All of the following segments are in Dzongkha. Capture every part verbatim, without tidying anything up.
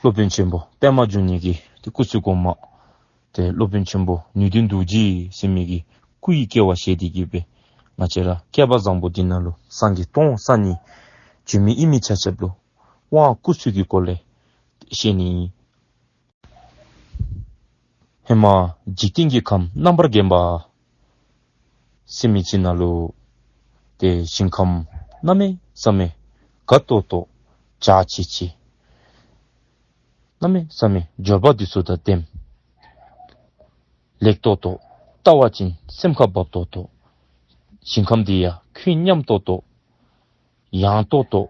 སློབ་དཔོན་ཆེན་པོ་པདྨ་འབྱུང་གནས་ཀྱི་ཏེ་སྐུ་ཚེ་གོང་མ་ཏེ་སློབ་དཔོན་ཆེན་པོ་ནུས་ལྡན་རྡོ་རྗེ་ཟེར་མི་གི་སྐུ་ཡི་སྐྱེ་བ་བཞེས་ཏེ་གི་སྦེ་ང་བཅས་ར་བསྐལ་པ་བཟང་པོ་འདི་ནང་ལུ་སངས་རྒྱས་སྟོང་རྩ་གཉིས་བྱོན་མི་ཨིན་མི་ཆ་ཁྱབ་ལུ་དབང་བསྐུར་ཚུལ་གྱི་སྐོར་ལས་བཤད་ནི། ཧེ་མ་འཇིག་རྟེན་གྱི་ཁམས་རྣམ་པར་རྒྱན་པ་ཟེར་མི་ཅིག་ནང་ལུ་ཏེ་ཞིང་ཁམས་གནམ་མེད་ས་མེད་དགའ་ཏོག་ཏོ་འཇའ་ཆི་ཆི་གནམ་མེད་ས་མེད་འབྱོར་པ་འདི་ཚུ་དང་ལྡནམ་ལེགས་ཏོག་ཏོ་བལྟ་བ་ཅིན་སེམས་ཁར་འབབ་ཏོག་ཏོ་ཞིང་ཁམས་འདི་ཡང་ཁོད་སྙོམས་ཏོག་ཏོ་ཡངས་ཏོག་ཏོ།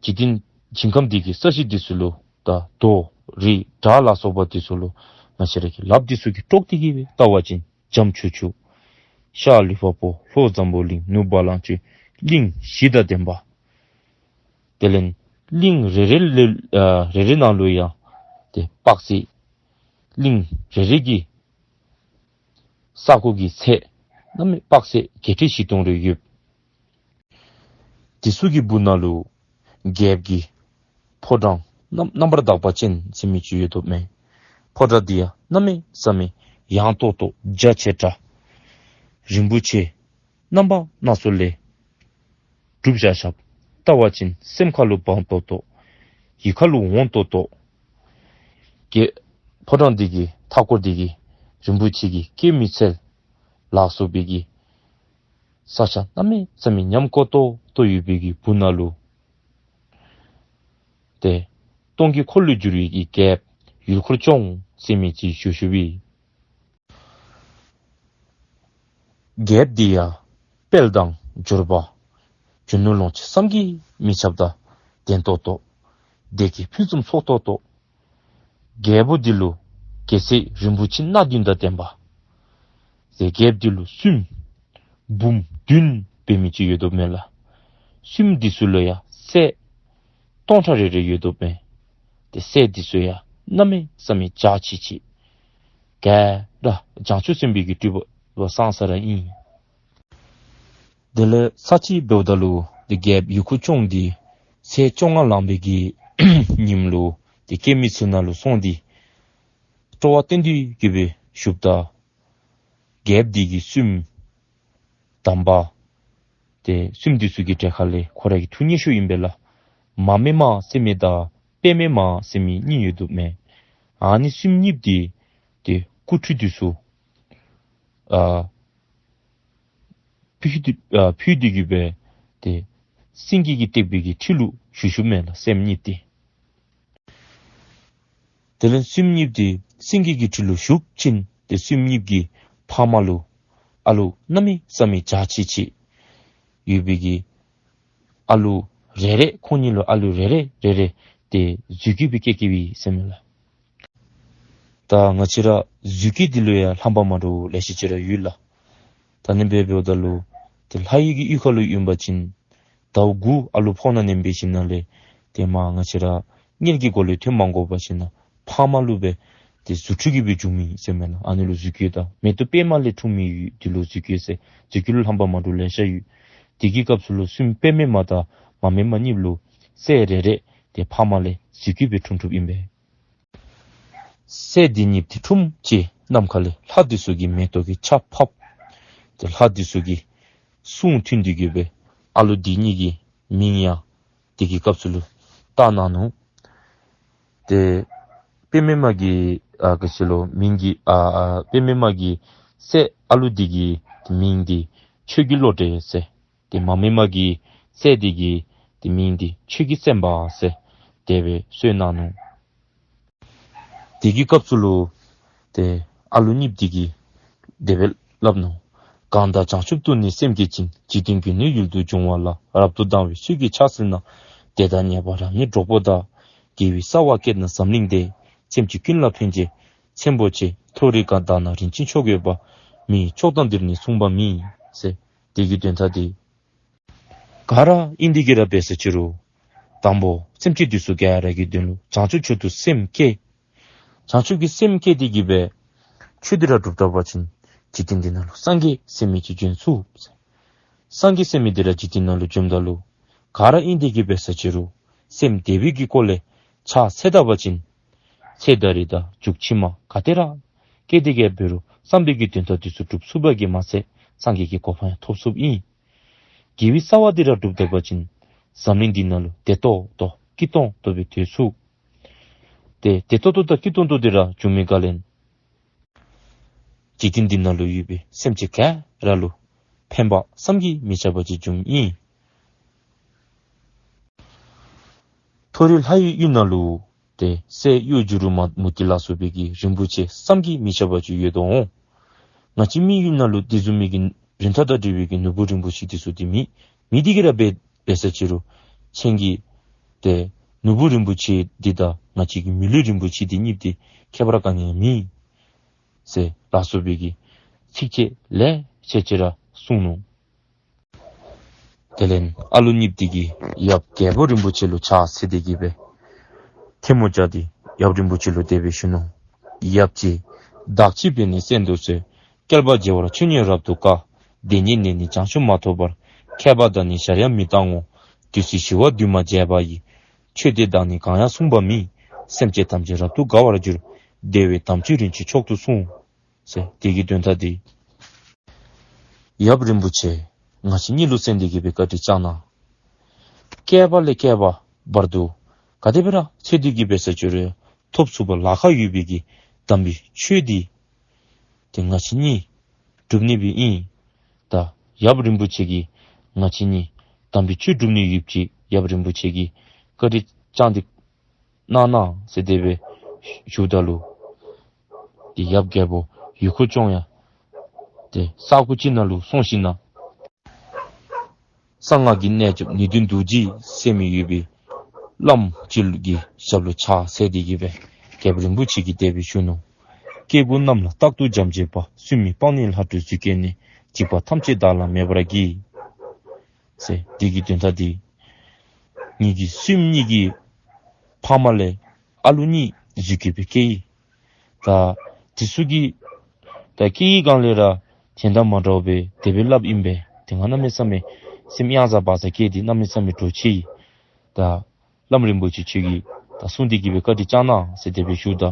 འཇིག་རྟེན་ཞིང་ཁམས་འདི་གི་ས་གཞི་འདི་ཚུ་ལུ་ད་རྡོ་རི་བྲག་ལ་སོགས་པ་འདི་ཚུ་ལུ་ང་བཅས་ར་གི་ལགཔ་འདི་ཚུ་གིས་དཀྲོགས་ཏེ་གི་སྦེ་བལྟ་བ་ཅིན་འཇམ་ཆུ་ཆུ། ཤར་ལུས་འཕགས་པོ་ལྷོ་འཛམ་བུ་གླིང་ནུབ་བ་ལང་སྤྱོད་གླིང་བཞི་དང་ལྡན་པ། དེ་ལས་གླིང་རེ་རེ་ལས་ཨ་རེ་རེ་ནང་ལུ་ཡང་ཏེ་དཔག་ཚད་གླིང་རེ་རེ་གི་ས་གོ་གི་ཚད་གནམ་མེད་དཔག་ཚད་བརྒྱད་ཁྲི་བཞི་སྟོང་རེ་ཡོད། དེ་ཚུ་གི་སྦུག་ན་ལུ་རྒྱལཔོ་གི་ཕོ་བྲང་རྣམ་རྣམ་པར་དག་པ་ཅན་ཟེར་མི་ཅིག་ཡོདཔ་མས། ཕོ་བྲང་འདི་ཡང་གནམ་མེད་ས་མེད་ཡངས་ཏོག་ཏོ་རྒྱ་ཆེ་དྲགས། རིན་པོ་ཆེ་རྣམ་པ་སྣ་ཚོགས་ལས་གྲུབ་བཞག་བཞགཔ་བལྟ་བ་ཅིན་སེམས་ཁ་ལུ་འབབ་ཏོག་ཏོ་ཡིད་ཁ་ལུ་འོང་ཏོག་ཏོ། རྒྱལ་ཕོ་བྲང་འདི་གི་མཐའ་སྐོར་འདི་གི་རིན་པོ་ཆེ་གི་སྐྱེད་མོས་ཚལ་ལ་སོགས་པའི་གི་ས་ཆ་གནམ་མེད་ས་མེད་ཉམས་དགའ་ཏོག་ཏོ་ཡོད་པའི་གི་སྦུག་ན་ལུ་ཏེ་སྟོང་གི་འཁོར་ལོས་སྒྱུར་བའི་གི་རྒྱལཔོ་ཡུལ་འཁོར་སྐྱོང་ཟེར་མི་ཅིག་བཞུགས་བཞུགས་པས། རྒྱལཔོ་འདི་ཡང་དཔལ་དང་འབྱོར་པ་རྒྱུ་ནོར་ལོངས་སྤྱོད་བསམ་གྱིས་མི་ཁྱབ་དང་ལྡན་ཏོག་ཏོ། བདེ་སྐྱིད་ཕུན་སུམ་ཚོགས་ཏོག་ཏོ། རྒྱལ་པོ་འདི་ལུ་རྒྱལ་སྲིད་རིན་པོ་ཆེ་སྣ་བདུན་དང་ལྡན་པ། ཏེ་རྒྱལཔོ་འདི་ལུ་བཙུནམོ་བུམོ་བདུན་འབད་མི་ཅིག་ཡོདཔ་མས་ལགས། བཙུནམོ་འདི་ཚུ་ལུ་ཡང་སྲས་སྟོང་ཕྲག་རེ་རེ་ཡོདཔ་མས། ཏེ་སྲས་འདི་ཚུ་ཡང་གནམ་མེད་ས་མེད་འཇའ་ཆི་ཆི་ག་ར་བྱང་ཆུབ་སེམས་དཔའི་གི་སྤྲུལ་པ་བ་ཚང་ས་ར་ཨིན། དེ་ལས་ཚར་གཅིག་འབདཝ་ད་ལུ་ཏེ་རྒྱལཔོ་ཡུལ་འཁོར་སྐྱོང་འདི་ཚེས་བཅོ་ལྔ་ལངས་པའི་གི་ཉིནམ་ལུ་ཏེ་སྐྱེད་མོས་ཚལ་ནང་ལུ་སོང་སྟེ་སྤྲོ་བ་བརྟན་ཏོག་ཏོ་གི་སྦེ་བཞུགསཔ་ད་རྒྱལཔོ་འདི་གི་བཙུནམོ་དམ་པ་ཏེ་བཙུནམོ་འདི་ཚུ་གི་གྲལ་ཁ་ལས་ཁོ་ར་གི་ཐུགས་མཉེས་ཤོས་ཨིན་པས་ལགས། མ་སྨད་མ་ཟེར་མི་དང་དཔེ་སྨད་མ་ཟེར་མི་གཉིས་ཡོདཔ་མས། ཨ་ནི་བཙུནམོ་གཉིསཔོ་འདི་ཏེ་སྐུ་ཁྲུས་འདི་ཚུ་ཨ་ཕུལ་ཏེ་ཨ་ཕུལ་ཏེ་གི་སྦེ་ཏེ་སེང་གེ་གིས་བཏེགས་པའི་གི་ཁྲི་ལུ་བཞུགས་བཞུགསཔ་མས་ལགས་བཙུནམོ་གཉིསཔོ་འདི། དེ་ལས་བཙུནམོ་གཉིསཔོ་འདི་སེང་གེ་གི་ཁྲི་ལུ་བཞུགས་ཞིནམ་ཏེ་བཙུནམོ་གཉིསཔོ་གི་ཕ་མ་ལུ་ཨ་ལུ་གནམ་མེད་ས་མེད་འཇའ་ཆི་ཆི་ཡོད་པའི་གི་ཨ་ལུ་རེ་རེ་ཁོང་གཉིས་ལུ་ཨ་ལུ་རེ་རེ་རེ་རེ་ཏེ་རྫུས་སྐྱེས་སྦེ་སྐྱེས་སྐྱེསཔ་ཨིན་ཟེར་མས་ལགས། ད་ང་བཅས་ར་རྫུས་སྐྱེས་འདི་ལུ་ཡང་རྣམ་པ་མ་འདྲཝ་ལེ་ཤ་ཅིག་ར་ཡོད་ལགས། ད་ནི་འབད་འབདཝ་ད་ལུ་ཏེ་ལྷ་ཡི་གི་གཡུས་ཁ་ལུ་ཡོད་པ་ཅིན་ཟླཝ་དགུ་ཨ་ལུ་ཕོཝ་ནང་ནེམ་འབད་ཞིནམ་ལས་ཏེ་མ་ང་བཅས་ར་མངལ་གྱི་སྒོ་ལས་ཐོན་མ་དགོ་པ་ཅིན་ཕ་མ་ལུ་སྦེ་ཏེ་རྫུ་འཕྲུལ་གྱིས་སྦེ་འབྱུང་མི་ཟེར་མས་ལགས། ཨ་ནི་ལུ་རྫུས་སྐྱེས་དང་མེ་ཏོག་པདྨ་ལས་འཁྲུངས་མི་ཡོད་འདི་ལུ་རྫུས་སྐྱེས་ཟེར། རྫུས་སྐྱེས་ལུ་རྣམ་པ་མ་འདྲཝ་ལེ་ཤ་ཡོད། དེ་གི་སྐབས་སུ་ལུ་བཙུནམོ་དཔེ་སྨད་མ་དང་མ་སྨད་མ་གཉིསཔོ་ལུ་སྲས་རེ་རེ་ཏེ་ཕ་མ་ལས་རྫུས་སྐྱེས་སྦེ་འཁྲུངས་འཁྲུངསཔ་ཨིན་པས། སྲས་འདི་གཉིསཔོ་འདི་འཁྲུངས་ཅི་ནམ་མཁའ་ལས་ལྷ་འདི་ཚུ་གིས་མེ་ཏོག་གི་ཆརཔ་ཕབ། ཏེ་ལྷ་འདི་ཚུ་གིས་གསུང་ཐོས་ཏེ་གི་སྦེ་ཨ་ལུ་འདི་གཉིས་ཀྱི་མིང་ཡང་དེ་གི་སྐབས་སུ་ལུ་བཏགས་གནང་ནུག། ཏེ་དཔེ་མེད་མ་གི་ཨ་ག་ཅི་ལོ་མིང་གི་ཨ་ཨ་དཔེ་མེད་མ་གི་སྲས་ཨ་ལུ་འདི་གི་མིང་འདི་ཆོས་ཀྱི་བློ་གྲོས་ཟེར། ཏེ་མ་སྨད་མ་གི་སྲས་འདི་གི་ཏེ་མིང་འདི་ཆོས་ཀྱི་སེམས་དཔའ་ཟེར་དེ་སྦེ་གསོལ་གནང་ནུག། དེ་གི་སྐབས་སུ་ལུ་ཏེ་ཨ་ལུ་གཉིསཔོ་འདི་གིས་དེ་སྦེ་སླབ་ནུག། གང་དག་བྱང་ཆུབ་ཏུ་ནི་སེམས་བསྐྱེད་ཅིང་། འཇིག་རྟེན་མགོན་ནི་ཡུལ་དུ་འབྱུང་བ་ལ། རབ་ཏུ་སྡང་བའི་ཆོས་ཀྱི་ཕྱག་བསིལ་ན། དེ་དག་ཉེས་པ་རང་ཉིད་སྒྲོག་པོ་དག། དགེ་བའི་རྩ་བ་བསྐྱེད་ན་འཛམ་གླིང་འདིར། སེམས་ཅན་ཀུན་ལ་ཕན་བྱེད་ཆེན་པོ་ཆེ། མཐོ་རིས་གང་དག་ན་རིན་ཆེན་མཆོག་ཡོད་པ། མིའི་མཆོག་དང་འདིར་ནི་མཚུངས་པ་མེད། ཟེར་དེ་གི་དོན་དག་འདི་ག་ར་ཨིན་ཏེ་གི་ར་འབད་ས་ཅི་རུང་དང་པོ་སེམས་ཅན་འདི་ཚུ་ག་ར་གི་དོན་ལུ་བྱང་ཆུབ་མཆོག་ཏུ་སེམས་བསྐྱེད། བྱང་ཆུབ་ཀྱི་སེམས་བསྐྱེད་དེ་གི་སྦེ་ཆོས་འདི་ར་སྒྲུབ་ད་པ་ཅིན་འཇིག་རྟེན་འདི་ནང་ལུ་སངས་རྒྱས་ཟེར་མི་ཅིག་འབྱོན་ཚུགས། སངས་རྒྱས་ཟེར་མི་འདི་ར་འཇིག་རྟེན་ནང་ལུ་འབྱོནམ་ད་ལུ་ག་ར་ཨིན་ཏེ་གི་འབད་ས་ཅི་རུང་སེམས་དེ་སྦེ་གི་སྐོར་ལས་ ཕྱག་འཚལ་ད་པ་ཅིན་ཚེ་ད་རེས་དང་མཇུག་ཕྱི་མ་ག་དེ་ར་བསྐྱལ་ཏེ་གི་འབད་རུང་བསམ་པའི་གི་དོན་དག་འདི་ཚུ་འགྲུབ་ཚུགས་པ་གིས་མ་ཚད་སངས་རྒྱས་ཀྱི་གོ་འཕང་ཡང་ཐོབ་ཚུགསཔ་ཨིན། དགེ་བའི་རྩ་བ་འདི་ར་འགྲུབ་ད་པ་ཅིན་འཛམ་གླིང་འདི་ནང་ལུ་བདེ་ཏོག་ཏོ་སྐྱིད་ཏོང་ཏོ་སྦེ་སྡོད་ཚུགས། ཏེ་བདེ་ཏོག་ཏོ་དང་སྐྱིད་ཏོང་ཏོ་འདི་ར་འབྱུང་མི་ག་ལས་འཇིག་རྟེན་འདི་ནང་ལུ་ཡོད་པའི་སེམས་ཅན་ག་ར་ལུ་ཕན་པ་བསམ་གྱིས་མི་ཁྱབ་པ་ཅིག་འབྱུངམ་ཨིན། མཐོ་རིས་ལྷ་ཡི་ཡུལ་ནང་ལུ་ཏེ་སྲས་གཡོ་སྒྱུ་རུ་མ་མུ་ཏིག་ལ་སོགས་པའི་གི་རིན་པོ་ཆེ་བསམ་གྱིས་མི་ཁྱབ་པ་ཅིག་ཡོདཔ་འོང་། ང་བཅས་མིའི་ཡུལ་ནང་ལུ་དེ་བཟུམ་མའི་གི་རིན་ཐང་དང་འབྲེལ་བའི་གི་ནོར་བུ་རིན་པོ་ཆེ་འདི་ཚུ་འདི་མེད། མེད་དེ་གི་ར་འབད་འབད་ས་ཅི་རུང་ཁྱེད་ཀྱིས་ཏེ་ནོར་བུ་རིན་པོ་ཆེ་འདི་དང་ང་བཅས་ཀྱི་མི་ལུས་རིན་པོ་ཆེ་འདི་གཉིས་འདི་ཁྱད་པར་ག་ནི་ཡང་མེད་ཟེར་ལ་སོགས་པའི་གི་ཚིགས་བཅད་ལེ་ཤ་ཅིག་ར་གསུངས་ནུག། དེ་ལས་ཨ་ལུ་གཉིས་འདི་གིས་ཡབ་རྒྱལ་པོ་རིན་པོ་ཆེ་ལུ་ཕྱག་འཚལ་ཏེ་གི་སྦེ་ཐལ་མོ་སྦྱར་ཏེ་ཡབ་རིན་པོ་ཆེ་ལུ་དེ་སྦེ་ཞུ་ནུག། ཡབ་རྗེ། བདག་ཅི་འབད་ནས་གསན་དུ་གསོལ། བསྐལ་པ་བྱེ་བར་ཆོས་ཉིད་རབ་ཏུ་དཀའ། དེ་ཉིད་ནས་ནི་བྱང་ཆུབ་མ་ཐོབ་བར། མཁས་པ་དག་ནི་ཞར་ཡང་མི་གཏང་ངོ་། དུས་སྲིད་ཞི་བ་འདུས་མ་བྱས་པ་ཡི། ཆོས་དེ་བདག་ནི་གང་ཡང་གསུངས་པ་མིན། སེམས་ཅན་ཐམས་ཅད་རབ་ཏུ་དགའ་བར་འགྱུར། དེ་བས་དམ་ཆོས་རིན་ཆེན་མཆོག་ཏུ་གསུངས། ཟེར་དེ་གི་དོན་དག་འདི་ཡབ་རིན་པོ་ཆེ་ང་བཅས་གཉིས་ལུ་གསན་ཏེ་གི་སྦེ་བཀའ་དྲིན་བསྐྱང་གནང་། བསྐལ་པ་ལས་བསྐལ་པ་བར་དུ་ག་དེ་སྦེ་ར་འཚོལ་ཏེ་གི་འབད་ས་ཅི་རུང་ཐོབ་ཚུགས་པར་ལཱ་ཁག་ཡོད་པའི་གི་དམ་པའི་ཆོས་འདི་ཏེ་ང་བཅས་གཉིས་སྒྲུབ་ནི་སྦེ་ཨིན། ད་ཡབ་རིན་པོ་ཆེ་གིས་ང་བཅས་གཉིས་དམ་པའི་ཆོས་སྒྲུབ་ནི་ཡོདཔ་ཅིག་ཡབ་རིན་པོ་ཆེ་གིས་བཀའ་དྲིན་བསྐྱང་སྟེ་གནང་གནང་ཟེར་དེ་སྦེ་ཞུཝ་ད་ལུ་ཏེ་ཡབ་རྒྱལ་པོ་ཡུལ་འཁོར་སྐྱོང་ཡང་ཏེ་ས་གོ་ཅིག་ནང་ལུ་སོང་ཞིནམ་ན་གསང་སྔགས་ཀྱི་རྣལ་འབྱོར་ནུས་ལྡན་རྡོ་རྗེ་ཟེར་མི་ཡོད་པའི་བླམ་ཅིག་གི་ཞབས་ལུ་ཕྱག་འཚལ་ཏེ་གི་སྦེ་རྒྱལཔོ་རིན་པོ་ཆེ་གིས་དེ་སྦེ་ཞུ་ནུག། སྐྱེ་དགུའི་རྣམས་ལ་རྟག་ཏུ་འབྱམས་བྱེད་པ། སྲིད་མི་སྤངས་ནས་ལྷ་འདྲེ་གཟུགས་བསྐྱེད་ནས། འཇིགས་པ་ཐམས་ཅད་བདག་ལ་མེད་པར་བགྱི། ཟེར་དེ་གི་དོན་དག་འདི་ངེ་གི་སྲིངམོ་གཉིས་ཀྱི་ཕ་མ་ལས་ཨ་ལུ་གཉིས་གཟུགས་བསྐྱེད་སྦེ་སྐྱེས་ཡི། ད་དེ་ཚུ་གིས་ད་སྐྱེ་བའི་སྒང་ལས་ར་དོན་དག་མ་འདྲཝ་སྦེ་དེ་སྦེ་སླབ་ཨིན་པས། དེ་སྒང་གནམ་མེད་ས་མེད་སེམས་གཡང་ཟ་བག་ཚ་སྐྱེས་ཏེ་གནམ་མེད་ས་མེད་འདྲོག་ཅི་ཡི། ད་བླམ་རིན་པོ་ཆེ་ཁྱོད་ཀྱིས་ད་གསུངས་ཏེ་གི་སྦེ་བཀའ་དྲིན་བསྐྱང་གནང་ཟེར་དེ་སྦེ་ཞུཝ་ད་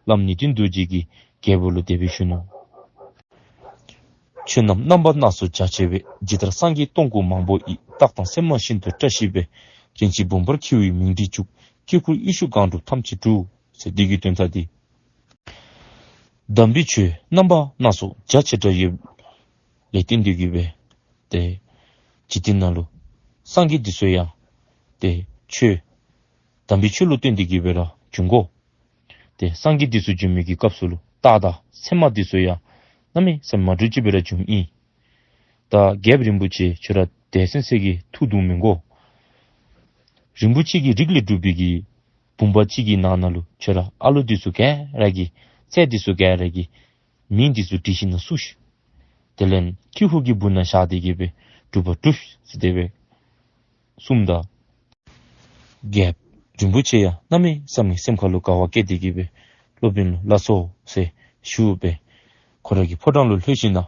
བླམ་ནུས་ལྡན་རྡོ་རྗེ་གིས་རྒྱལ་པོ་ལུ་དེ་སྦེ་ཞུ་ནུག། ཆོས་རྣམས་རྣམ་པ་སྣ་ཚོགས་རྒྱ་ཆེ་བས། ཇི་ལྟར་སངས་རྒྱས་སྟོང་སྐུ་མང་པོ་ཡི། རྟགས་དང་མཚན་མ་ཤིན་ཏུ་བཀྲ་ཤིས་པའི། རིན་ཆེན་བུམ་པར་འཁྱིལ་བའི་མིང་འདི་བཅུག། དཀྱིལ་འཁོར་དབུས་གཙུག་གང་བསྒྲུབས་ཐམས་ཅད་འགྲུབ། ཟེར་དེ་གི་དོན་དག་འདི་དམ་པའི་ཆོས་རྣམ་པ་སྣ་ཚོགས་རྒྱ་ཆེ་དྲགས་ཡོདཔ་ལས་བརྟེན་ཏེ་གི་སྦེ་ཏེ་འཇིག་རྟེན་ནང་ལུ་སངས་རྒྱས་འདི་ཚུ་ཡང་ཏེ་ཆོས་དམ་པའི་ཆོས་ལུ་བརྟེན་ཏེ་གི་སྦེ་ར་བྱུང་དགོ། ཏེ་སངས་རྒྱས་འདི་ཚུ་བྱོན་མི་གི་སྐབས་སུ་ལུ་རྟགས་དང་མཚན་མ་འདི་ཚུ་ཡང་གནམ་མེད་ས་མེད་མ་འདྲཝ་ཅིག་སྦེ་ར་བྱུངམ་ཨིན། ད་རྒྱལཔོ་རིན་པོ་ཆེ་ཁྱོད་ར་དེ་སེམས་ཅན་གྱི་ཐུགས་དུང་མི་དགོ། རིན་པོ་ཆེ་གི་རིགས་ལས་གྲུབ་པའི་གི་བུམ་པ་གཅིག་གི་ནང་ན་ལུ་ཁྱོད་ར་ཨ་ལུ་འདི་ཚུ་ག་ར་གི་སྲས་འདི་ཚུ་ག་ར་གི་མིང་འདི་ཚུ་བྲིས་ཞིནམ་ན་བཙུགས་ཤིག། དེ་ལས་དཀྱིལ་འཁོར་གྱི་སྦུག་ན་བཞག་སྟེ་གི་སྦེ་སྒྲུབ་པ་སྒྲུབས་ཟེར་དེ་སྦེ་གསུངམ་ད་རྒྱལཔོ་རིན་པོ་ཆེ་ཡང་གནམ་མེད་ས་མེད་སེམས་ཁ་ལུ་དགའ་བ་སྐྱེས་ཏེ་གི་སྦེ་སློབ་དཔོན་ལུ་ལགས་སོ་ཟེར་ཞུ་སྦེ་ཁོ་ར་གི་ཕོ་བྲང་ལུ་ལྷོད་ཞིནམ་ན་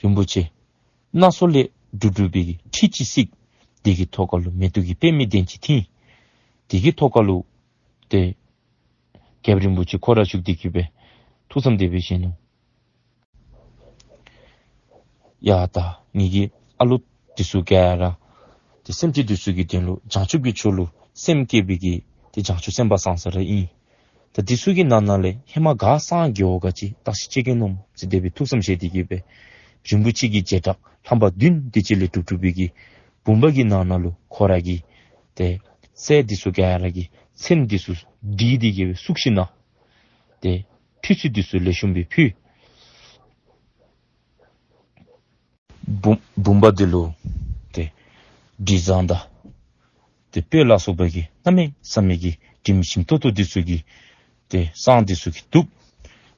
རིན་པོ་ཆེ་སྣ་ཚོགས་ལས་གྲུབ་གྲུབ་པའི་གི་ཁྲི་ཅིག་བརྩིགས། དེ་གི་ཐོག་ཁ་ལུ་མེ་ཏོག་གི་པདྨའི་གདན་ཅིག་བཏིང་། དེ་གི་ཐོག་ཁ་ལུ་ཏེ་རྒྱལཔོ་རིན་པོ་ཆེ་ཁོ་ར་བཞུགས་ཏེ་གི་སྦེ་ཐུགས་བསམ་དེ་སྦེ་བཞེས་ནུག། ཡ་ད་ངེ་གི་ཨ་ལུ་འདི་ཚུ་ག་ར་ཏེ་སེམས་ཅན་འདི་ཚུ་གི་དོན་ལུ་བྱང་ཆུབ་ཀྱི་ཕྱོགས་ལུ་སེམས་བསྐྱེད་པའི་གི་ཏེ་བྱང་ཆུབ་སེམས་དཔའ་བཟང་ས་ར་ཨིན། ད་འདི་ཚུ་གི་ནང་ན་ལས་ཧེ་མ་ག་སངས་རྒྱས་འོང་ག་ཅིག་བརྟག་ཞིབ་ཅིག་བསྐྱལ་ནུག་ཟེར་དེ་སྦེ་ཐུགས་བསམ་བཞེས་ཏེ་གི་སྦེ་རིན་པོ་ཆེ་གི་བྱེ་བྲག་ལྷམ་པ་བདུན་དེ་ཅིག་ལས་གྲུབ་གྲུབ་པའི་གི་བུམ་པ་གི་ནང་ན་ལུ་ཁོ་ར་གི་ཏེ་སྲས་འདི་ཚུ་ག་ར་གི་མཚན་འདི་ཚུ་བྲིས་ཏེ་གི་སྦེ་བཙུགས་ཞིནམ་ན་ཏེ་ཁྲུས་གསོལ་འདི་ཚུ་ལེགས་ཤོམ་སྦེ་ཕུལ། བུམ་བུམ་པ་འདི་ལུ་ཏེ་དྲི་བཟང་དང་ཏེ་སྤོས་ལ་སོགས་པ་གིས་གནམ་མེད་ས་མེད་ཀྱི་དྲིམ་ཞིམ་ཏོག་ཏོ་འདི་ཚུ་གིས་ཏེ་བསངས་འདི་ཚུ་གིས་བདུག།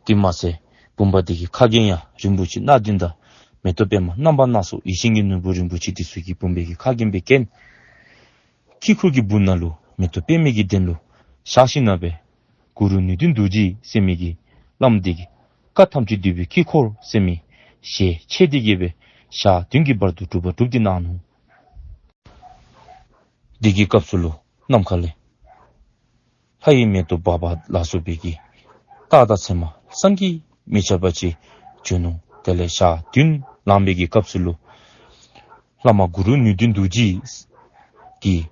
དེ་མ་ཚད་བུམ་པ་འདི་གི་ཁ་རྒྱན་ཡང་རིན་པོ་ཆེ་སྣ་བདུན་དང་མེ་ཏོག་པདྨ་རྣམ་པ་སྣ་ཚོགས་ཡིད་བཞིན་གྱི་ནོར་བུ་རིན་པོ་ཆེ་འདི་ཚུ་གིས་བུམ་པའི་གི་ཁ་རྒྱན་སྦེ་བརྒྱན། དཀྱིལ་འཁོར་གྱི་སྦུག་ན་ལུ་མེ་ཏོག་པདྨའི་གི་གདན་ལུ་བཞག་ཞིནམ་ན་སྦེ་གུ་རུ་ནུས་ལྡན་རྡོ་རྗེ་ཟེར་མི་གི་བླམ་འདི་གིས་བཀའ་ཐམས་ཅད་འདུས་པའི་དཀྱིལ་འཁོར་ཟེར་མི་ཞལ་ཕྱེ་སྟེ་གི་སྦེ་ཞག་བདུན་གྱི་བར་དུ་སྒྲུབ་པ་སྒྲུབ་སྟེ་གནང་ནུག། འདི་གི་སྐབས་སུ་ལུ་ནམ་མཁའ་ལས་ ལྷ་ཡི་མེ་ཏོག་འབར་བ་ལ་སོགས་པའི་གི་རྟགས་དང་མཚན་མ་བསམ་གྱིས་མི་ཁྱབ་པ་ཅིག་བྱུང་ནུག། དེ་ལས་ཞག་བདུན་ལང་པའི་གི་སྐབས་སུ་ལུ་བླ་མ་གུ་རུ་ནུས་ལྡན་རྡོ་རྗེ་གིས་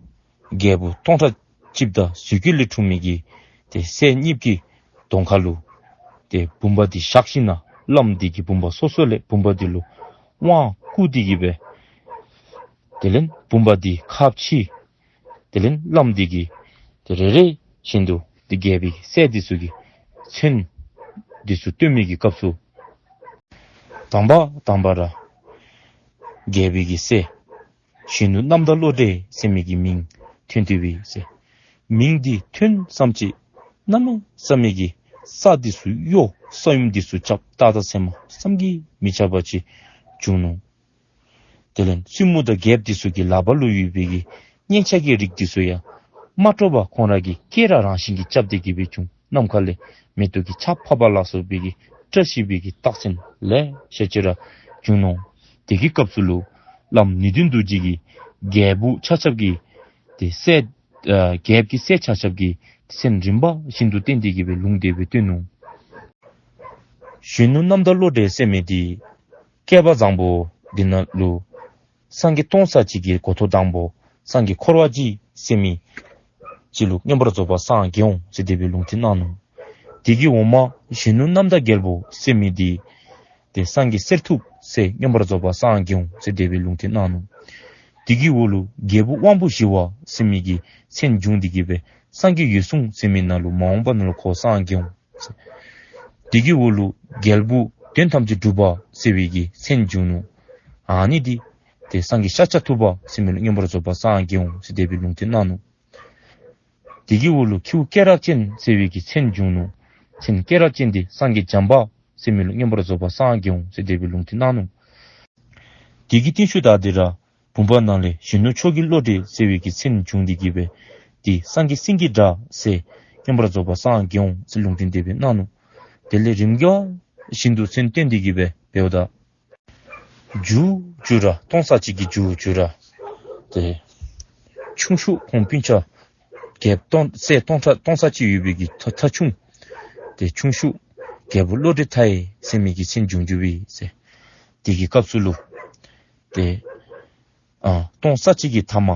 རྒྱལ་པོ་སྟོང་ཕྲག་གཅིག་དང་གཟུགས་སྐུ་ལས་འཁྲུངས་མི་གི་ཏེ་སྲས་གཉིས་ཀྱི་གདོང་ཁ་ལུ་ཏེ་བུམ་པ་འདི་བཞག་ཞིནམ་ལས་བླམ་འདི་གིས་བུམ་པ་སོ་སོ་ལས་བུམ་པ་འདི་ལུ་དབང་བསྐུར་ཏེ་གི་སྦེ་དེ་ལས་བུམ་པ་འདི་ཁ་ཕྱེ། དེ་ལས་བླམ་འདི་གིས་ཏེ་རེ་རེ་བཞིན་དུ་ཏེ་རྒྱལ་པོའི་སྲས་འདི་ཚུ་གི་མཚན་འདི་ཚུ་བཏོན་མི་གི་སྐབས་སུ་དང་པ་དང་པ་ར་རྒྱལ་པོའི་སྲས་གཞོན་ནུ་རྣམ་དག་བློ་གྲོས་ཟེར་མི་གི་མིང་ཐོན་ཏེ་འབད་ཟེར། མིང་འདི་ཐོན་ཙམ་ཅིག་གནམ་མེད་ས་མེད་ཀྱི་ས་འདི་ཚུ་གཡོ། ས་ཡོམ་འདི་ཚུ་རྐྱབ། རྟགས་དང་མཚན་མ་བསམ་གྱིས་མི་ཁྱབ་པ་ཅིག་བྱུང་ནུག། དེ་ལས་བཙུན་མོ་དང་རྒྱལཔོ་འདི་ཚུ་གི་ལག་པ་ལུ་ཡོད་པའི་གི་སྙན་ཆ་གི་རིགས་འདི་ཚུ་ཡང་མ་དཀྲོགས་པར་ཁོང་ར་གིས་སྐེ་ར་རང་བཞིན་གྱིས་རྐྱབ་སྟེ་གི་སྦེ་བྱུང་། ནམ་མཁའ་ལས་མེ་ཏོག་གི་ཆརཔ་ཕབ་པ་ལ་སོགས་པའི་གི་བཀྲ་ཤིས་པའི་གི་རྟགས་མཚན་ལེ་ཤ་ཅིག་ར་བྱུང་ནུག། དེ་གི་སྐབས་སུ་ལུ་བླམ་ནུས་ལྡན་རྡོ་རྗེ་གིས་རྒྱལ་པོ་ཆ་ཁྱབ་ཀྱི་ཏེ་སྲས་ཨ་རྒྱལཔོ་གི་སྲས་ཆ་ཁྱབ་ཀྱི་མཚན་རིམ་པ་བཞིན་དུ་བསྟན་ཏེ་གི་སྦེ་ལུང་དེ་སྦེ་བསྟན་ནུག། གཞོན་ནུ་རྣམ་དག་བློ་གྲོས་ཟེར་མི་འདི་བསྐལ་པ་བཟང་པོ་འདི་ནང་ལུ་སངས་རྒྱས་སྟོང་རྩ་གཅིག་གི་གོ་ཐོག་དང་པོ་སངས་རྒྱས་འཁོར་བ་འཇིག་ཟེར་མི་ཅིག་ལུ་མངོན་པར་རྫོགས་པར་སངས་རྒྱས་འོང་ཟེར་དེ་སྦེ་ལུང་བསྟན་གནང་ནུག། དེ་གི་འོག་མ་གཞོན་ནུ་རྣམ་དག་རྒྱལ་པོ་ཟེར་མི་འདི་ཏེ་སངས་རྒྱས་གསེར་ཐུབ་ཟེར་མངོན་པར་རྫོགས་པར་སངས་རྒྱས་འོང་ཟེར་དེ་སྦེ་ལུང་བསྟན་གནང་ནུག། དེ་གི་འོག་ལུ་རྒྱལ་པོ་དབང་པོ་ཞི་བ་ཟེར་མི་གི་མཚན་བྱུང་སྟེ་གི་སྦེ་སངས་རྒྱས་འོད་སྲུང་ཟེར་མི་ནང་ལུ་མ་འོངས་པ་ནང་ལུ་ཁོ་སངས་རྒྱས་འོང་། དེ་གི་འོག་ལུ་རྒྱལ་པོ་དོན་ཐམས་ཅད་གྲུབ་པ་ཟེར་བའི་གི་མཚན་བྱུང་ནུག། ཨ་ནི་འདི་ཏེ་སངས་རྒྱས་ཤཱཀྱ་ཐུབ་པ་ཟེར་མི་ལུ་མངོན་པར་རྫོགས་པར་སངས་རྒྱས་འོང་ཟེར་དེ་སྦེ་ལུང་བསྟན་གནང་ནུག། དེ་གི་འོག་ལུ་ཁྱེའུ་སྐེ་རགས་ཅན་ཟེར་བའི་གི་མཚན་བྱུང་ནུག། མཚན་སྐེ་རགས་ཅན་འདི་སངས་རྒྱས་བྱམས་པ་ཟེར་མི་ལུ་མངོན་པར་རྫོགས་པར་སངས་རྒྱས་འོང་ཟེར་དེ་སྦེ་ལུང་བསྟན་གནང་ནུག། དེ་གི་རྟིང་ཤུལ་ད་འདི་ར་བུམ་པ་ནང་ལས་གཞོན་ནུ་མཆོག་གི་བློ་གྲོས་ཟེར་བའི་གི་མཚན་བྱུང་སྟེ་གི་སྦེ་འདི་སངས་རྒྱས་སེང་གེ་སྒྲ་ཟེར་མངོན་པར་རྫོགས་པར་སངས་རྒྱས་འོང་ཟེར་ལུང་བསྟན་དེ་སྦེ་གནང་ནུག། དེ་ལས་རིམ་གྱིས་བཞིན་དུ་མཚན་བཏོན་ཏེ་གི་སྦེ་འབདཝ་ད་མཇུག་མཇུག་ར་སྟོང་རྩ་གཅིག་གི་མཇུག་མཇུག་ར་ཏེ་ཆུང་ཤོས་ཁོང་སྤུན་ཆ་རྒྱལཔོ་སྟོང་སྲས་སྟོང་ཕྲག་སྟོང་རྩ་གཅིག་ཡོད་པའི་གི་ཐ་ཐ་ཆུང་ཏེ་ཆུང་ཤོས་རྒྱལ་པོ་བློ་གྲོས་མཐའ་ཡས་ཟེར་མི་གི་མཚན་བྱུང་བྱུང་སྦེ་ཟེར། དེ་གི་སྐབས་སུ་ལུ་ཏེ་ཨ་སྟོང་རྩ་གཅིག་གི་ཐ་མ་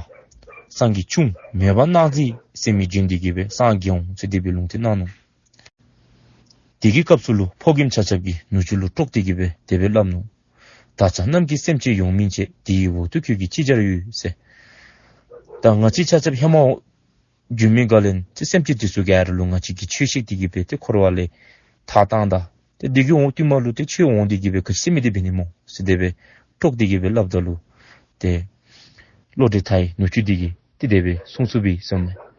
སངས་རྒྱས་ཆུང་མོས་པ་གནག་རྫི་ཟེར་མི་བྱོན་ཏེ་གི་སྦེ་སངས་རྒྱས་འོང་ཟེར་དེ་སྦེ་ལུང་བསྟན་གནང་ནུག། དེ་གི་སྐབས་སུ་ལུ་ཕོ་རྒནམ་ཆ་ཁྱབ་ཀྱིས་ནུ་གཅུང་ལུ་དཀྲོགས་ཏེ་གི་སྦེ་དེ་སྦེ་སླབ་ནུག། བདག་ཅག་རྣམས་ཀྱི་སེམས་ཅན་ཡོངས་སྨིན་བྱེད། དེ་ཡི་འོག་ཏུ་ཁྱོད་ཀྱིས་ཅི་བྱར་ཡོད་ཟེར། ད་ང་བཅས་ཆ་ཁྱབ་ཧེ་མ་འགྱོ་མི་ག་ལས་ཏེ་སེམས་ཅན་འདི་ཚུ་ག་ར་ལུ་ང་བཅས་ཀྱིས་ཆོས་བཤད་དེ་གི་སྦེ་ཏེ་འཁོར་བ་ལས་ཐར་བཏང་ད། ཏེ་དེ་གི་འོག་ཏུ་མ་ལུ་ཏེ་ཁྱོད་འོང་སྟེ་གི་སྦེ་ག་ཅི་ཟེར་མི་འདི་འབད་ནི་སྨོ་ཟེར་དེ་སྦེ་དཀྲོགས་ཏེ་གི་སྦེ་སླབ་ད་ལུ་ཏེ་བློ་གྲོས་མཐའ་ཡས་ནུ་གཅུང་འདི་གིས་ཏེ་དེ་སྦེ་གསུངས་གསུངསམ་ཨིན་ཟེར་མས།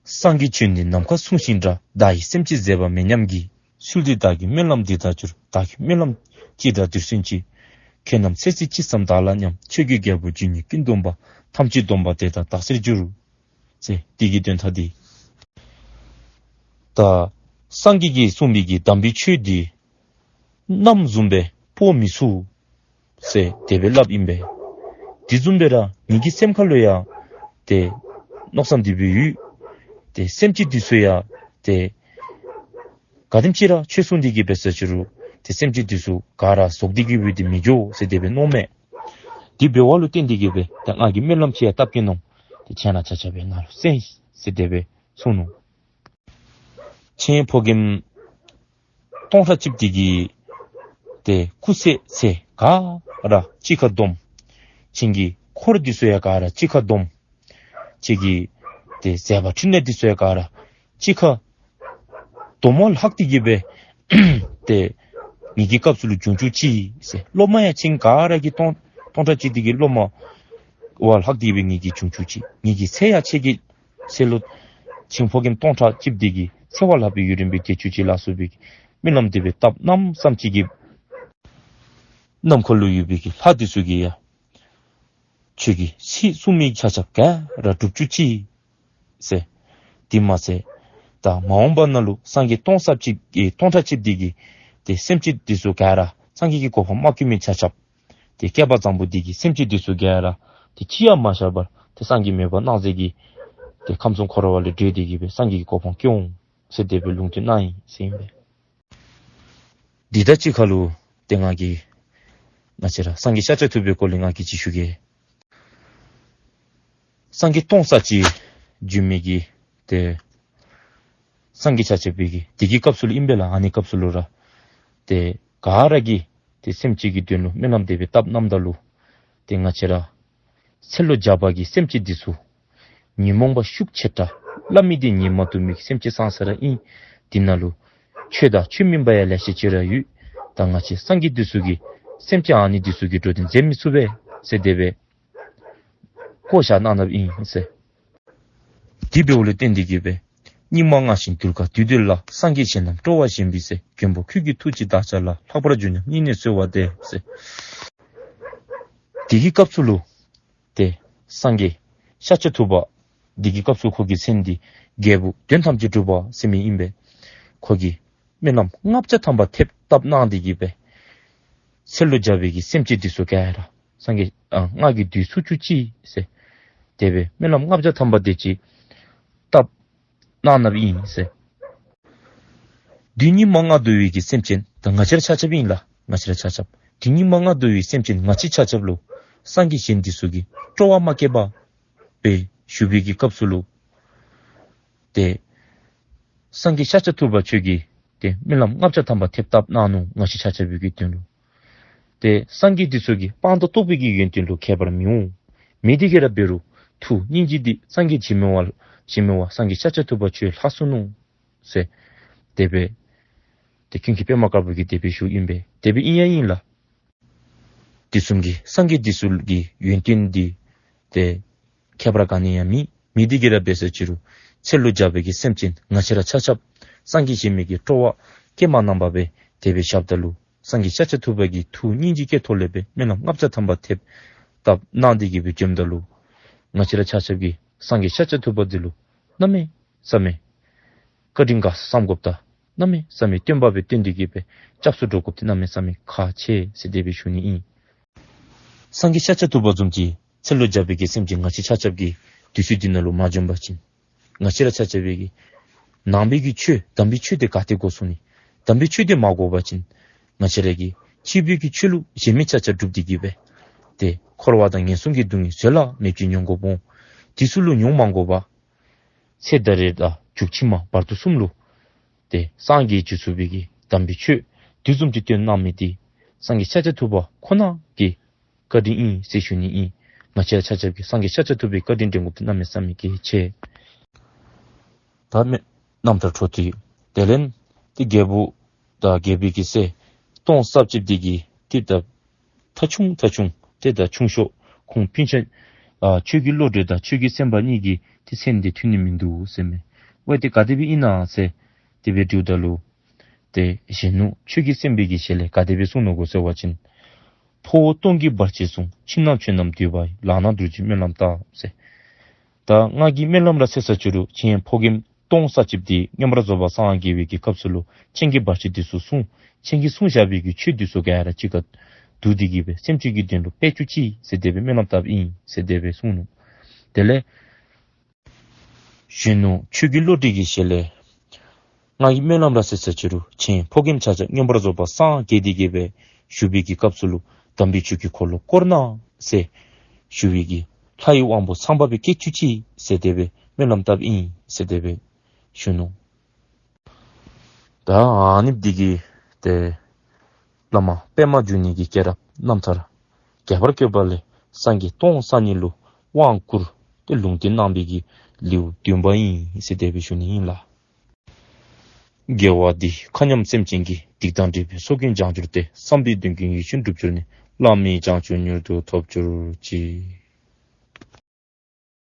སངས་རྒྱས་བྱོན་ཏེ་ནམ་མཁའ་སྲུང་ཞིང་འདྲ། བདག་ཡི་སེམས་ཅན་མཛེས་པ་མེད་ཉམས་ཀྱིས། ཚུལ་འདི་བདག་གི་སྨོན་ལམ་འདི་དག་གྱུར། བདག་གི་སྨོན་ལམ་ཅི་འདྲ་འདིར་སོན་ཅིག། ཁྱེད་རྣམས་ཚེ་གཅིག་ཅིས་ཙམ་བདག་ལ་མཉམ། ཆོས་ཀྱི་རྒྱལ་པོ་འབྱུང་གནས་ཀུན་སྡོམ་པ། ཐམས་ཅད་སྡོམ་པ་དེ་དག་བདག་སེར་འགྱུར། ཟེར་དེ་གི་དོན་དག་འདི། ད་སངས་རྒྱས་ཀྱིས་གསུངས་པའི་གི་དམ་པའི་ཆོས་འདི་གནམ་བཟུམ་སྦེ་སྤོ་མི་ཚུགས་ཟེར་དེ་སྦེ་སླབ་ཨིན་པས། དེ་བཟུམ་སྦེ་ར་ངེ་གི་སེམས་ཁ་ལུ་ཡང་ཏེ་མནོ་བསམ་འདི་སྦེ་ཡོད། ཏེ་སེམས་ཅན་འདི་ཚུ་ཡང་ཏེ་ག་དེམ་ཅིག་ར་ཆོས་གསུངས་ཏེ་གི་སྦེ་ཟེར་ཅི་རུང་ཏེ་སེམས་ཅན་འདི་ཚུ་ག་ར་བཟོ་སྟེ་གི་སྦེ་ཏེ་མི་འགྱོ་ཟེར་དེ་སྦེ་མནོཝ་མས། དེ་འབདཝ་ལུ་བརྟེན་ཏེ་གི་སྦེ་ཏེ་ང་གིས་སྨོན་ལམ་ཅིག་ཡང་བཏབ་གེ་མནོ། ཏེ་ཁྱེད་རྣམས་ཆ་ཁྱབ་སྦེ་ང་ལུ་གསན་ཟེར་དེ་སྦེ་གསུངས་ནུག། ཁྱེད་ཕོ་རྒནམ་སྟོང་ཕྲག་གཅིག་འདི་གི་ཏེ་སྐུ་ཚེ་ཚེ་ག་ར་གཅིག་ཁར་བསྡོམས། ཁྱེད་ཀྱི་འཁོར་འདི་ཚུ་ཡང་ག་ར་གཅིག་ཁར་བསྡོམས། ཁྱེད་ཀྱི་ཏེ་མཛད་པ་ཕྲིན་ལས་འདི་ཚུ་ཡང་ག་ར་གཅིག་ཁར་བསྡོམས་པ་ལྷག་སྟེ་གི་སྦེ་ཏེ་ངེ་གི་སྐབས་སུ་ལུ་བྱུང་བཅུག་ཅིག་ཟེར། སློབ་མ་ཡང་ཁྱེད་ག་ར་གི་སྟོང་སྟོང་ཕྲག་གཅིག་འདི་གི་སློབ་མ་བ་ལྷག་སྟེ་གི་སྦེ་ངེ་གི་བྱུང་བཅུག་ཅིག། ངེ་གི་ཚེ་ཡང་ཁྱེད་ཀྱི་ཚེ་ལུ་ཁྱེད་ཕོ་རྒནམ་སྟོང་ཕྲག་གཅིག་འདི་གི་ཚེ་བ་ལྷག་པའི་ཡུན་རིང་སྦེ་བདེ་བཅུག་ཅིག་ལ་སོགས་པའི་སྨོན་ལམ་དེ་སྦེ་བཏབ། ནམ་ཙམ་ཅིག་གི་ནམ་མཁའ་ལུ་ཡོད་པའི་གི་ལྷ་འདི་ཚུ་གིས་ཡང་ཁྱོད་ཀྱིས་ཚིག་གསུང་མི་ཆ་ཁྱབ་ག་ར་འགྲུབ་བཅུག་ཅིག་ཟེར། དེ་མ་ཚད་ད་མ་འོངས་པ་ནང་ལུ་སངས་རྒྱས་སྟོང་རྩ་གཅིག་གི་སྟོང་ཕྲག་གཅིག་འདི་གི་ཏེ་སེམས་ཅན་འདི་ཚུ་ག་ར་སངས་རྒྱས་ཀྱི་གོ་འཕང་མ་བཀོད་མི་ཆ་ཁྱབ། ཏེ་བསྐལ་པ་བཟང་པོ་འདི་གི་སེམས་ཅན་འདི་ཚུ་ག་ར་ཏེ་ཅི་ཡང་མ་བཞག་པར་ཏེ་སངས་རྒྱས་མོས་པ་གནག་རྫི་གི་ ཏེ་ཁམས་གསུམ་འཁོར་བ་ལས་སྒྲོལ་ཏེ་གི་སྦེ་སངས་རྒྱས་ཀྱི་གོ་འཕང་སྐྱོང་ཟེར་དེ་སྦེ་ལུང་བསྟན་གནང་ཡི་ཟེར་ཨིན་པས། འདི་དང་གཅིག་ཁར་ལུ་ཏེ་ང་གིས་ང་བཅས་ར་སངས་རྒྱས་ཤཱཀྱ་ཐུབ་པའི་སྐོར་ལས་ང་གིས་ཅིག་ཞུ་གེ། སངས་རྒྱས་སྟོང་རྩ་གཅིག་བྱོན་མི་གི་ཏེ་སངས་རྒྱས་ཆ་ཁྱབ་པའི་གི་དེ་གི་སྐབས་སུ་ལུ་ཨིན་པས་ལགས། ཨ་ནི་སྐབས་སུ་ལུ་ར་ཏེ་ག་ར་གིས་ཏེ་སེམས་ཅན་གྱི་དོན་ལུ་སྨོན་ལམ་དེ་སྦེ་བཏབ་གནངམ་ད་ལུ་ཏེ་ང་བཅས་ར་ཚེ་ལོ་བརྒྱ་པ་གི་སེམས་ཅན་འདི་ཚུ་ཉོན་མོངས་པ་ཤུགས་ཆེ་དྲགས་སླབ་མི་འདི་ཉན་མ་བཏུབ་མི་གི་སེམས་ཅན་ཙང་ཙ་ར་ཨིན། འདི་ནང་ལུ་ཆོས་དང་ཆོས་མིན་པ་ཡང་ལེ་ཤ་ཅིག་ར་ཡོད། ད་ང་བཅས་སངས་རྒྱས་འདི་ཚུ་གིས་སེམས་ཅན་ཨ་ནི་འདི་ཚུ་གི་འགྲོ་དོན་མཛད་མི་ཚུགས་པས་ཟེར་དེ་སྦེ་བཀོ་བཞག་གནང་གནངམ་ཨིན་ཟེར། དེ་འབདཝ་ལས་བརྟེན་ཏེ་གི་སྦེ་སྙིགས་མ་ལྔ་བཞིན་གདུལ་དཀའ་དུས་འདི་ལ། སངས་རྒྱས་གཞན་རྣམས་སྤྲོ་བ་བཞིན་པའི་ཚེ། མགོན་པོ་ཁྱོད་ཀྱི་ཐུགས་རྗེས་བདག་ཅག་ལ། ལྷག་པར་འབྱུང་སྙམ་སྙིང་ནས་གསོལ་བ་འདེབས་ཟེར། དེ་གི་སྐབས་སུ་ལུ་ཏེ་སངས་རྒྱས་ཤཱཀྱ་ཐུབ་པ་དེ་གི་སྐབས་སུ་ཁོ་གི་མཚན་འདི་རྒྱལ་པོ་དོན་ཐམས་ཅད་གྲུབ་པ་ཟེར་མི་ཨིན་པས། ཁོ་གིས་སྨོན་ལམ་ལྔ་བརྒྱ་ཐམ་པ་ཐེབས་བཏབ་གནང་སྟེ་གི་སྦེ་ཚེ་ལོ་བརྒྱ་པའི་གི་སེམས་ཅན་འདི་ཚུ་ག་ར་སངས་རྒྱས་ཨ་ང་གིས་འདུལ་ཚུགས་བཅུག་ཅིག་ཟེར་དེ་སྦེ་སྨོན་ལམ་ལྔ་བརྒྱ་ཐམ་པ་དེ་ཅིག་བཏབ་གནང་གནངམ་ཨིན་ཟེར། དུས་སྙིགས་མ་ལྔ་བདོ་བའི་གི་སེམས་ཅན་ད་ང་བཅས་ར་ཆ་ཁྱབ་ཨིན་ལགས། ང་བཅས་ར་ཆ་ཁྱབ་དུས་སྙིགས་མ་ལྔ་བདོ་བའི་སེམས་ཅན་ང་བཅས་ཆ་ཁྱབ་ལུ་སངས་རྒྱས་གཞན་འདི་ཚུ་གིས་སྤྲོ་བ་མ་བསྐྱེད་པར་སྦེ་བཞུགས་པའི་གི་སྐབས་སུ་ལུ་ཏེ་སངས་རྒྱས་ཤཱཀྱ་ཐུབ་པ་ཁྱོད་ཀྱིས་ཏེ་སྨོན་ལམ་ལྔ་བརྒྱ་ཐམ་པ་ཐེབས་བཏབ་གནང་ནུག། ང་བཅས་ཆ་ཁྱབ་པའི་གི་དོན་ལུ། ཏེ་སངས་རྒྱས་འདི་ཚུ་གིས་སྤངས་དང་རྟོགས་པའི་གི་ཡོན་ཏན་ལུ་ཁྱད་པར་མི་འོང་། མི་དེ་ག་ར་འབད་རུང་ཐུགས་སྙིང་རྗེ་འདི་སངས་རྒྱས་འཇིགས་མེད་པ་འཇིགས་མེད་པ་སངས་རྒྱས་ཤཱཀྱ་ཐུབ་པ་ཁྱོད་ལྷག་སོ་ནུག་ཟེར་དེ་སྦེ་ཏེ་ཀུན་མཁྱེན་པདྨ་དཀར་པོ་གིས་དེ་སྦེ་ཞུཝ་ཨིན་པས། དེ་སྦེ་ཨིན་ཡང་ཨིན་ལགས། དུས་གསུམ་གྱི་སངས་རྒྱས་འདི་ཚུ་གི་ཡོན་ཏན་འདི་ཏེ་ཁྱད་པར་ག་ནི་ཡང་མེད། མི་དེ་ག་ར་འབད་ས་ཅི་རུང་ཚེ་ལོ་བརྒྱ་པའི་གི་སེམས་ཅན་ང་བཅས་ར་ཆ་ཁྱབ་སངས་རྒྱས་གཞན་མི་གི་སྤྲོ་བ་བསྐྱེད་མ་གནང་བར་སྦེ་དེ་སྦེ་བཞགཔ་ད་ལུ་སངས་རྒྱས་ཤཱཀྱ་ཐུབ་པ་གིས་ཐུགས་སྙིང་རྗེ་སྐྱེ་ཐོག་ལས་སྦེ་སྨོན་ལམ་ལྔ་བརྒྱ་ཐམ་པ་ཐེབས་བཏབ་གནང་སྟེ་གི་སྦེ་བྱོནམ་ད་ལུ་ང་བཅས་ར་ཆ་ཁྱབ་ཀྱིས་སངས་རྒྱས་ཤཱཀྱ་ཐུབ་པ་འདི་ལུ་གནམ་མེད་ས་མེད་བཀའ་དྲིན་དགའ་བསམ་དགོཔ་དང་གནམ་མེད་ས་མེད་བསྟོད་པ་སྦེ་བཏོན་ཏེ་གི་སྦེ་སྐྱབས་སུ་འགྲོ་དགོཔ་འདི་གནམ་མེད་ས་མེད་ཁག་ཆེ་ཟེར་དེ་སྦེ་ཞུ་ནི་ཨིན། སངས་རྒྱས་ཤཱཀྱ་ཐུབ་པ་བཟུམ་ཅིག་ཚེ་ལོ་བརྒྱ་པའི་གི་སེམས་ཅན་ང་བཅས་ཆ་ཁྱབ་ཀྱི་དུས་ཚོད་འདི་ནང་ལུ་མ་བྱོན་པ་ཅིན་ང་བཅས་ར་ཆ་ཁྱབ་པའི་གི་ནང་པའི་གི་ཆོས་དམ་པའི་ཆོས་དེ་ག་ཏེ་གོ་སོང་ནི། དམ་པའི་ཆོས་དེ་མ་གོ་བ་ཅིན་ང་བཅས་ར་གི་ཕྱི་པའི་གི་ཆོས་ལུགས་གཞན་མི་ཆ་ཁྱབ་སྒྲུབ་སྟེ་གི་སྦེ་ཏེ་འཁོར་བ་དང་ངན་སོང་གི་སྡུག་བསྔལ་བཟོད་གླགས་མེདཔ་ཅིག་མྱོང་དགོཔ་འོང་། དེ་ཚུ་ལུ་མྱོང་མ་དགོ་པར་ཚེ་ད་རེས་དང་མཇུག་ཕྱི་མ་བར་དོ་གསུམ་ལུ་ཏེ་སངས་རྒྱས་འགྱོ་ཚུགས་པའི་གི་དམ་པའི་ཆོས་དེ་བཟུམ་ཅིག་སྟོན་གནང་མི་འདི་སངས་རྒྱས་ཤཱཀྱ་ཐུབ་པ་ཁོ་ན་གི་བཀའ་དྲིན་ཨིན་ཟེར་ཞུ་ནི་ཨིན། ང་བཅས་ར་ཆ་ཁྱབ་ཀྱིས་སངས་རྒྱས་ཤཱཀྱ་ཐུབ་པའི་བཀའ་དྲིན་དྲན་དགོཔ་འདི་གནམ་མེད་ས་མེད་གལ་ཆེ། ད་མེན་རྣམ་ཐར་འཕྲོ་མཐུད། དེ་ལས་ཏེ་རྒྱལ་པོ་དང་རྒྱལ་པོའི་གི་སྲས་སྟོང་རྩ་གཅིག་འདི་གིས་ཏེ་ད་ཐ་ཆུང་ཐ་ཆུང་ཏེ་ད་ཆུང་ཤོས་ཁོང་སྤུན་ཆ་ཨ་ཆོས་རྒྱལ་བློ་གྲོས་དང་ཆོས་རྒྱལ་སེམས་དཔའ་གཉིས་ཀྱི་ཏེ་མཚན་འདི་ཐོན་ནི་མིན་འདུག་ཟེར་མས། ཝའི་ཏེ་ག་དེ་སྦེ་ཨིན་ན་ཟེར་དེ་སྦེ་དྲིཝ་ད་ལུ་ཏེ་གཞོན་ནུ་ཆོས་རྒྱལ་སེམས་དཔའི་གི་ཞལ་ལས་ག་དེ་སྦེ་གསུངས་ནུག་གོ་ཟེར་བ་ཅིན། ཕོ་བོ་སྟོང་གི་བར་ཆད་སྲུང་། ཕྱི་ནང་ཆོས་རྣམས་འདུལ་བ་ཡི། ལག་ན་རྡོ་རྗེ་སྨོན་ལམ་བཏབ་ཟེར། ད་ང་གིས་སྨོན་ལམ་ར་ཟེར་ས་ཅི་རུང་ཁྱེད་ཕོ་རྒནམ་སྟོང་རྩ་གཅིག་འདི་མངོན་པར་རྫོགས་པར་སངས་རྒྱས་པའི་གི་སྐབས་སུ་ལུ་ཁྱེད་ཀྱི་བར་ཆད་འདི་ཚུ་སྲུང་། ཁྱེད་ཀྱིས་གསུངས་བཞག་པའི་གི་ཆོས་འདི་ཚུ་ག་ར་གཅིག་ཁར་བསྡུ་སྟེ་གི་སྦེ་སེམས་ཅན་གྱི་དོན་ལུ་འབད་བཅུག་ཅིག་ཟེར་དེ་སྦེ་སྨོན་ལམ་བཏབ་ཨིན་ཟེར་དེ་སྦེ་གསུངས་ནུག། དེ་ལས་གཞོན་ནུ་ཆོས་རྒྱལ་བློ་གྲོས་ཀྱི་ཞལ་ལས། ང་གིས་སྨོན་ལམ་ར་ཟེར་ས་ཅི་རུང་ཁྱེད་ཕོ་རྒནམ་ཆ་ཁྱབ་མངོན་པར་རྫོགས་པར་སངས་རྒྱས་ཏེ་གི་སྦེ་བཞུགས་པའི་གི་སྐབས་སུ་ལུ་དམ་པའི་ཆོས་ཀྱི་འཁོར་ལོ་བསྐོར་གནང་ཟེར་ཞུ་བའི་གི་ལྷ་ཡི་དབང་པོ་ཚངས་པ་སྦེ་སྐྱེ་བཅུག་ཅིག་ཟེར་དེ་སྦེ་སྨོན་ལམ་བཏབ་ཨིན་ཟེར་དེ་སྦེ་ཞུ་ནུག། ད་ཨ་ནི་འདི་གིས་ཏེ་བླ་མ་པདྨ་འབྱུང་གནས་ཀྱི་སྐྱེས་རབས་རྣམ་ཐར་རྒྱས་པར་བཀོད་པ་ལས་སངས་རྒྱས་སྟོང་རྩ་གཉིས་ལུ་དབང་བསྐུར་ཏེ་ལུང་བསྟན་གནང་བའི་གི་ལེའུ་བདུན་པ་ཨིན་ཟེར་དེ་སྦེ་ཞུ་ནི་ཨིན་ལགས། དགེ་བ་འདིས་མཁའ་མཉམ་སེམས་ཅན་གྱི། སྡིག་དང་སྒྲིབ་པའི་ཚོགས་ཀུན་བྱང་གྱུར་ཏེ། བསམ་པའི་དོན་ཀུན་ཡིད་བཞིན་འགྲུབ་གྱུར་ནས། བླ་མེད་བྱང་ཆུབ་མྱུར་དུ་ཐོབ་གྱུར་ཅིག།